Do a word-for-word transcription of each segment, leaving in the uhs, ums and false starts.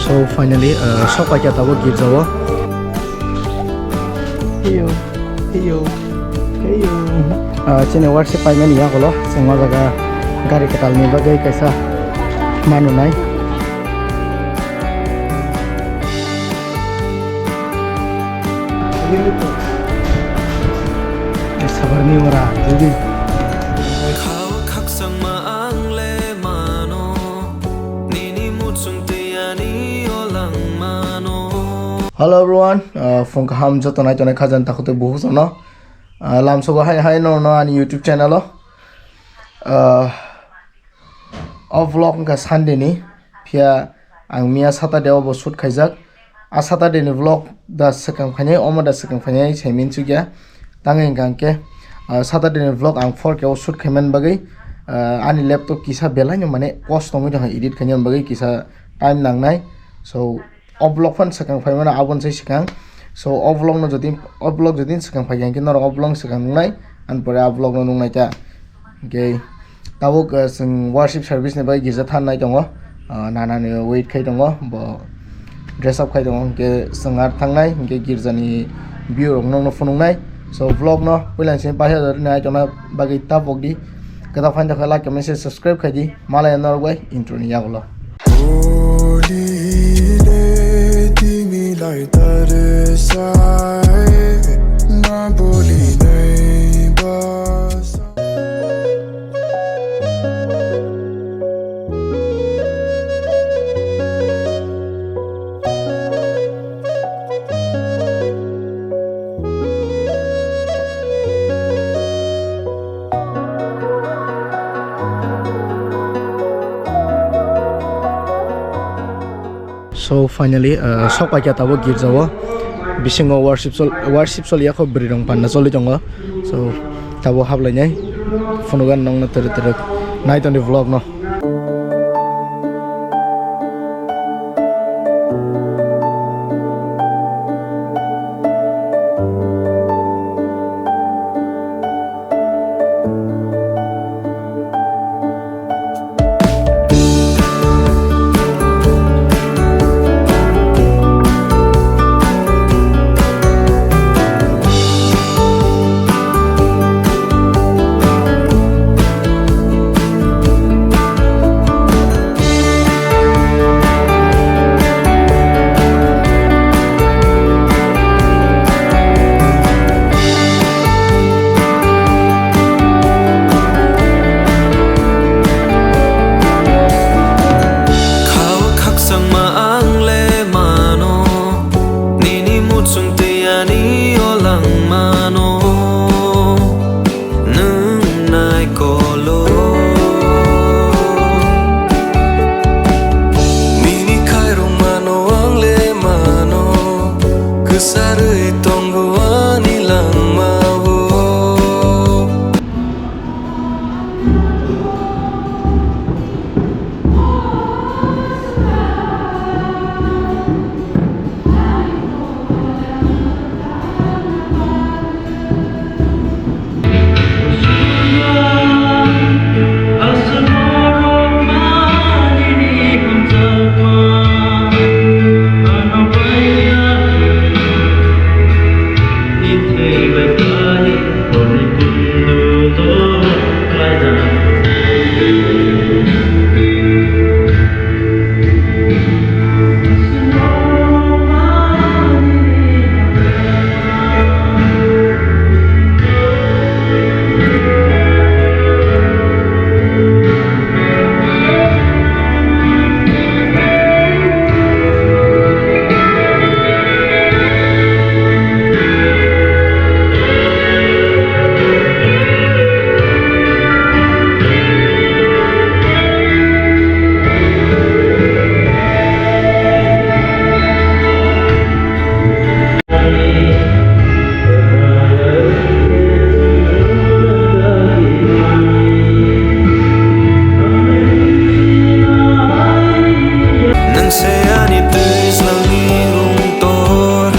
So finally, uh, sok paikha tabuk girjao. Heyo, heyo, heyo. Uh, chini worship paimani yagulo, chwng o jaga gari kwtalni bagwi kaisa manunai. Sabarni ora, jadi. Khao khakchangma ang le mano, nini muchung tei ani o langmano. Hello everyone, uh, phung kaham joto nai tongnai khajani takhuk tei bukhuk jono. Uh, lamsogo hai hai no no ani YouTube channel o. Uh, O vlog wngkha Sunday ni, phiya ang miya Saturday o bo shoot khaijak. A Saturday ni vlog da swkang phainai, omo da swkang phainai sai minsukya. Tang hwnkha hwnkhe, ah, Saturday ni vlog ang four K o shoot khaimani bagwi, ah, ani laptop kisa belai no mane kosto wngwi tongkha edit khainani bagwi kisa time nangnai. So, O vlog phan swkang phaimano aboni sai swkang. So, o vlog no jodi, o vlog jodi swkang phaikha hwnkhe norok o vlog swkang nuknai, ani pore a vlog no nuknai ta. Hwnkhe tabuk, eh, chwng worship service ni bagwi girja thangnai tongo. Ah, nana ni wait khai tongo, bo dress up khai tongo, hwnkhe chwng ar thangnai, hwnkhe girja ni view rok nokno phunuknai. So, vlog no puila ni simi paithak nai tongna bagwi ta pokdi. Kwtal phaini tongkha like, comment, share, subscribe khai di. Malaya norok bai intro ni yagulo. So finally, uh, sok paikha tabuk girjao. Bisingo worship chol-, worship choliya kho, bwrwi rok panda choli tongo. So tabuk haplainai. Phunugan nongno twrwk twrwk nai tongdi vlog no. Khao khakchangma ang le mano, nini muchung tei ani o langmano. Nwng nai kolo. Nini khairokmano ang le mano, kwsarwi tongo ani langmao. Nwng se ani twijlangni rungtor,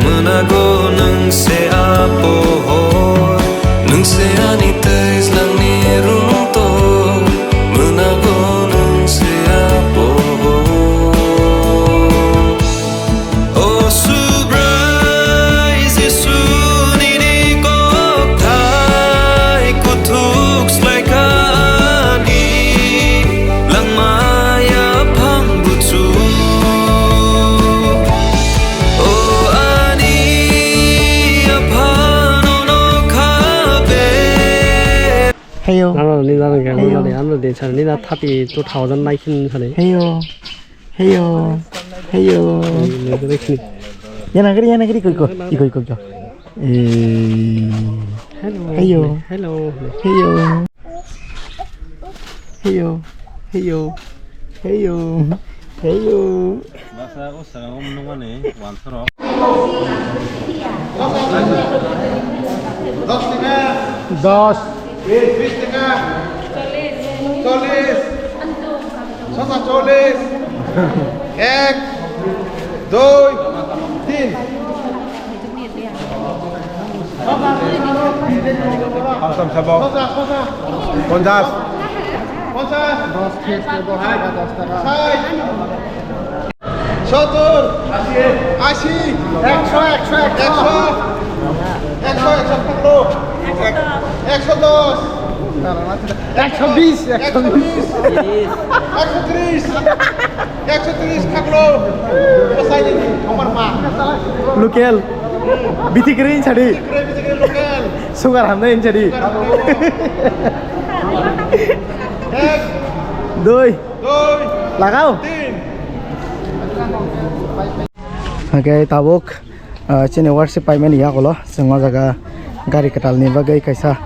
mwnago nwng se a pohor. Nwng se ani twijlangni rungtor, mwnago nwng se a pohor. Heyo. Ano ni na nang Heyo. Ano de sa ni na thirty two thousand nai khin sa ni. Heyo. Heyo. Heyo. Ni ni ni. Yana gari, yana gari, koi ko. Iko, iko, iko. Eh. Hello. Heyo. Hello. Heyo. Heyo. Heyo. Heyo. Heyo. Basa o sara o mwnung mani wansarok. Dos. Bis, bis taka. Chollis. Sosa chollis. Ek, dui, tin. Sosa, sosa. Ponchas. Ponchas. Dos, dos taka, dos taka. Sait. Sottor. Ashi. Ashi. Eksho, eksho, eksho. Eksho, eksho, eksho. Eksho dos. Eksho bis, eksho bis. Eksho tris. Eksho tris, khaklo. Bwsai ni, omar ma. Local. Biti kwrwi sadi. Local. Sugar hamnai sadi. Ek. Dui. Dui. Lagao. Tin. Hake tabuk, ah, chini worship paimani yagulo chwng o jaga gari kwtalni bagwi kaisa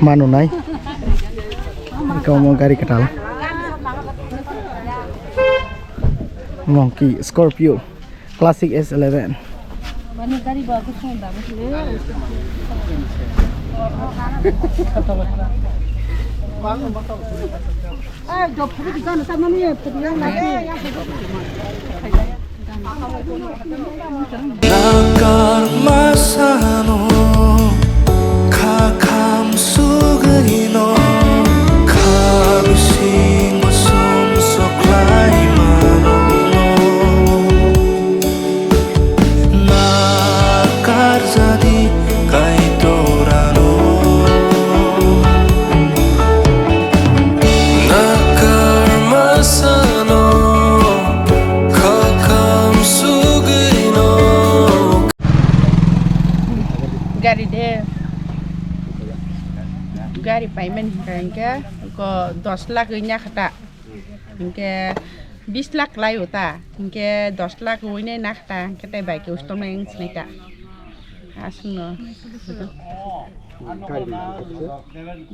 manunai. Iko omo gari kwtal. Monkey, Scorpio, Classic S eleven. Nakar masano khakham sugwino kha bising sum soklai mano. Nakar jadi Kaitorano. Nakar masano khakham sugwino. Gari de. Gari payment hingka hingke ko dos lakh nya khata. Hingke bis lakh lai uta. Hingke dos lakh uine nakhta. Hingke tai bai ke ustom nai sini ta. Asungno.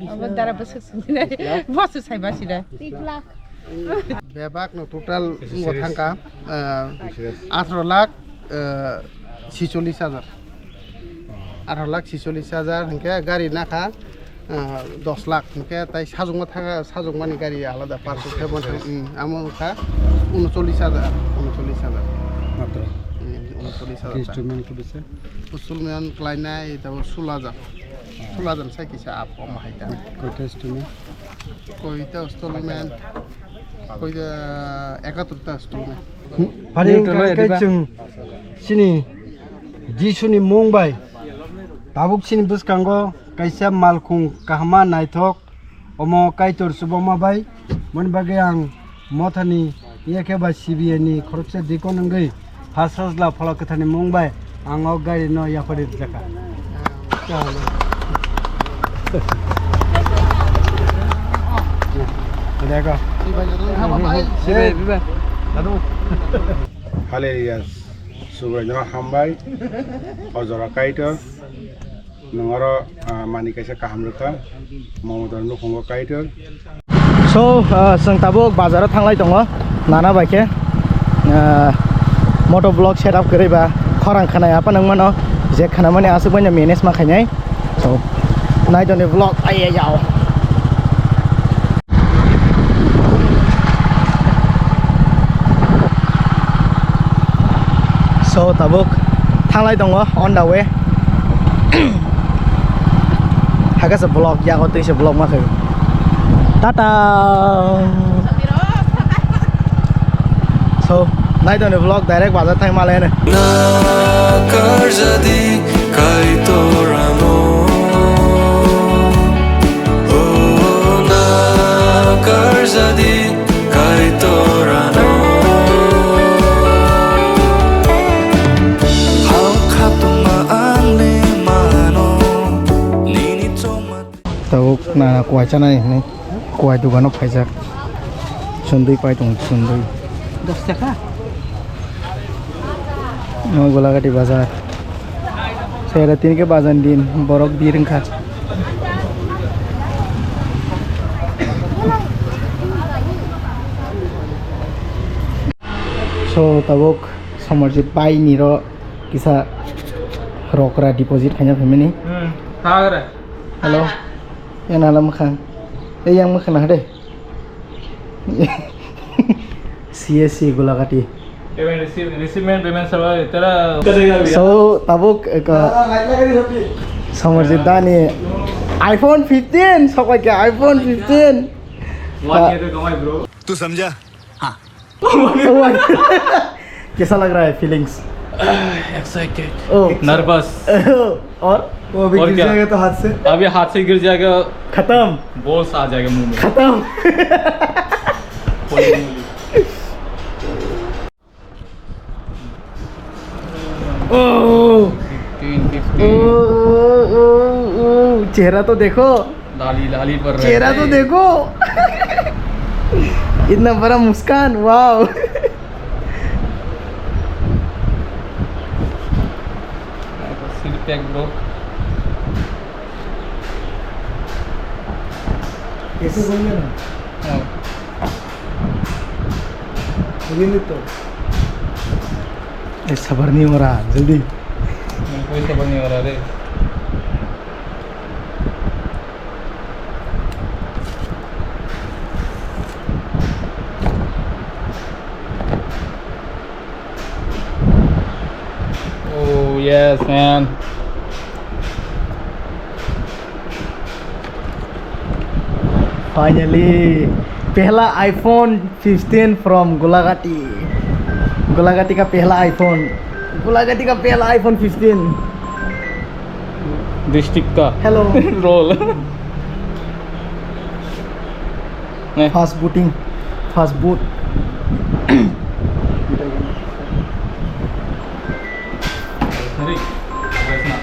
Abo dara bwswk sini. Bwswk sai ba sida. Bebak no total mo thangka, eh, atharo lakh, eh, sicholish hajar. Atharo lakh sicholish hajar hingke gari nakha, ah, dos lakh hingke tai sajokma thanga, sajokmani gari alada parcel khe bo thang, mm, amo wngkha unochollish hajar, unochollish hajar. Matro. Mm, unochollish hajar. Instrument khe bisi? Instrument khlainai tabo sul hajar. Sul hajar sai kisa ap omo hai ta. Koita instrument? Koita instrument? Koita ekatur ta instrument. Phani hwnkha khe chwng chini Jisuni mung bai tabuk chini bwskango kaisa malkhung kahama naithok, omo Kaitor chubama bai. Moni bagwi ang mothani yakhe ba C B A ni khoroksa dikon wngwi ha sajla phola kwtharni mung bai ang o gari no yapharwi rwjakha. Hallelujah. Subraino hambai, o jora Kaitor, nwng oro, ah, mani kaisa kaham rwkha, Mamodor nukhungo Kaitor. So, ah, chwng tabuk bazaro thanglai tongo, nana bai khe, ah, moto vlog setup kwrwi ba khorang khanai apa nangmano, je khanamani aswk bai manage ma khainai. So, naitoni vlog, ai, ai, yao. So, tabuk thanglai tongo on the way. Hakhe se vlog, yago twi se vlog ma khayo. Tata. So, naitoni vlog direct bazar thang malai ne. Na karjadi Kaitorano. O na karjadi Kaitorano. Hao khatungma ang le mano. Nini chongma. Tabuk Na, na, kuai chanai hinwi kuai dogano phaijak. Sundui pai tong, sundui. Dos taka? No, Golagati bazar. Sera tini ke bazar din, borok bir wngkha. So, tabuk Samarjit bai niro kisa rokra deposit khaina phaimani. Hmm, thagra. Hello. Yang nala makhang. Eh, yang makhang nah deh. C S C Golagati. Payment receive, receive payment, payment server, tera. So, tabuk, eh, ka, Samarjit dani iPhone fifteen, sok lagi iPhone fifteen. One year ka kamai, bro. तू समझा? हाँ। कैसा लग रहा है feelings? Excited. ओ। नर्वस। और? वो अभी और गिर क्या? जाएगा तो हाथ से? अभी हाथ से गिर जाएगा। खत्म। बॉल्स आ जाएगा मुंह में। खत्म। ओ। फिफ्टीन, ओ, फिफ्टीन। ओ, ओ, ओ, चेहरा तो देखो। लाली, लाली पर चेहरा तो देखो। इतना बड़ा मुस्कान, वाओ। सिल पैक, ब्रो। ऐसे बोल लेना। हाँ। ये नहीं तो। ए, सबर नहीं हो रहा, जल्दी। नहीं, कोई सबर नहीं हो रहा रे। Oh, yes, man. Finally, पहला iPhone fifteen from Golagati. Golagati का पहला iPhone. Golagati का पहला iPhone fifteen. डिस्ट्रिक्ट का। Hello। रोल। नहीं। Fast booting, fast boot. अरे, वैसे ना।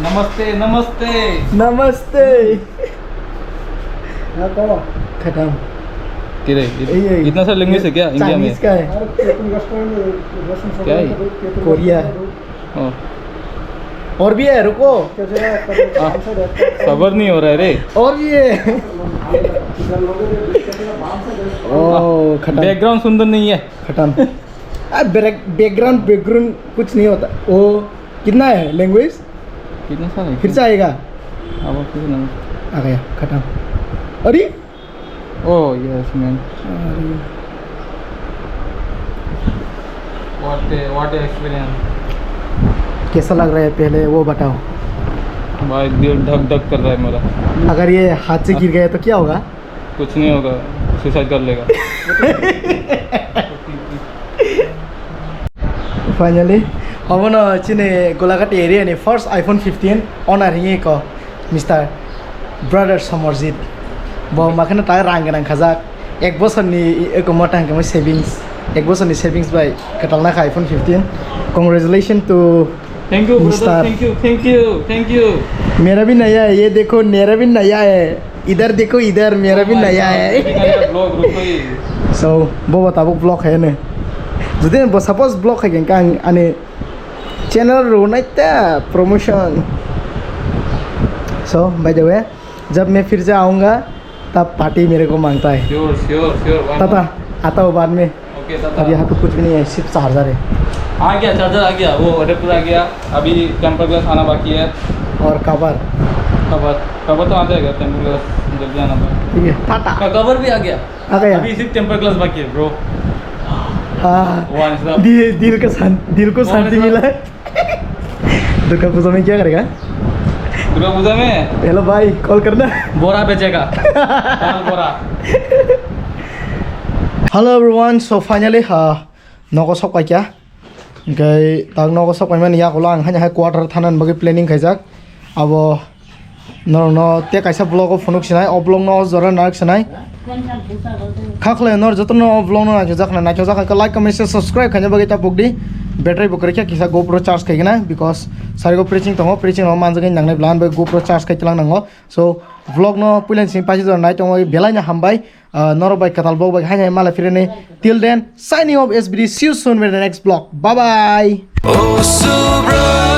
नमस्ते, नमस्ते। नमस्ते। खत्म। किरे, इत-, यही, यही। इतना सा लैंग्वेज है क्या इंडिया में? चाइनीज का है। क्या है? कोरिया। हाँ। और भी है, रुको। हाँ। सबर नहीं हो रहा है रे। और भी है। ओ, खत्म। बैकग्राउंड सुंदर नहीं है। खत्म। आ, बैक-, बैकग्राउंड, बैकग्राउंड कुछ नहीं होता। ओ, कितना है लैंग्वेज? कितना सारा है? फिर से आएगा? अब फिर से लैंग्वेज। आ गया, खत्म। अरे? Oh, yes, man. अरे। What a, what a experience. कैसा लग रहा है पहले वो बताओ। भाई, दिल धक धक कर रहा है मेरा। अगर ये हाथ से गिर गया तो क्या होगा? कुछ नहीं होगा, सुसाइड कर लेगा। Finally, obono chini Golagati area ni first iPhone fifteen owner hinwi ko Mister Brother Samarjit. Bo makheno ta rang gwnang khajak. Ek bosorni eko mota hwnkhe savings. Ek bosorni savings bai kwtal nakha iPhone fifteen. Congratulations to Thank you, brother. Mister Thank you, thank you, thank you. मेरा भी नया है, ये देखो, मेरा भी नया है। इधर देखो, इधर, मेरा भी नया है। Oh my God, naya vlog, रुको ही। So, bo bo tabuk vlog hai ne. Jodi bo suppose vlog hai khe ang ani channel ro nai ta promotion. So, by the way, जब मैं फिर से आऊँगा, तब पार्टी मेरे को मांगता है। Sure, sure, sure, why not? Tata, आता हूँ बाद में। ओके, टाटा। अब यहाँ पे कुछ भी नहीं है, सिर्फ चार्जर है। आ गया, चार्जर आ गया, वो अडेप्टर आ गया। अभी टेम्पर ग्लास आना बाकी है। और कवर। कवर, कवर तो आ जाएगा, टेम्पर ग्लास जल्दी आना बाकी। ठीक है, टाटा। का-, कवर भी आ गया। आ गया। अभी सिर्फ टेम्पर ग्लास बाकी है, ब्रो। हाँ। One is the दिल, दिल का शां-, दिल को शांति मिला है। दुर्गा पूजा में क्या करेगा? दुर्गा पूजा में? हेलो भाई, कॉल करना। बोरा बेचेगा। दाल बोरा। Hello everyone, so finally, uh, nogo sok paikha. Hingke tak nogo sok paimani yakulo ang haino hai quarter thanani bagwi planning khaijak. Abo norokno tei kaisa vlog o phunuk sinai, o vlog no o jora narak sinai. Kha khlai nor jotono o vlog no naithokjak khna, naithokjak kha like, comment, share, subscribe khaina bagwi ta pokdi. battery bo kwrwi khe kisa GoPro charge khai gana, because sarigo preaching tongo, preaching rok manjagwi nangnai bwla, ani bagwi GoPro charge khai tlang nango. So vlog no puila sing paisi jora nai tongo, belai no hambai. Ah, norok bai kwtal vlog bai haino hai mala phirani. Till then, signing off S B D. See you soon with the next vlog. Bye bye. Oh, Subra.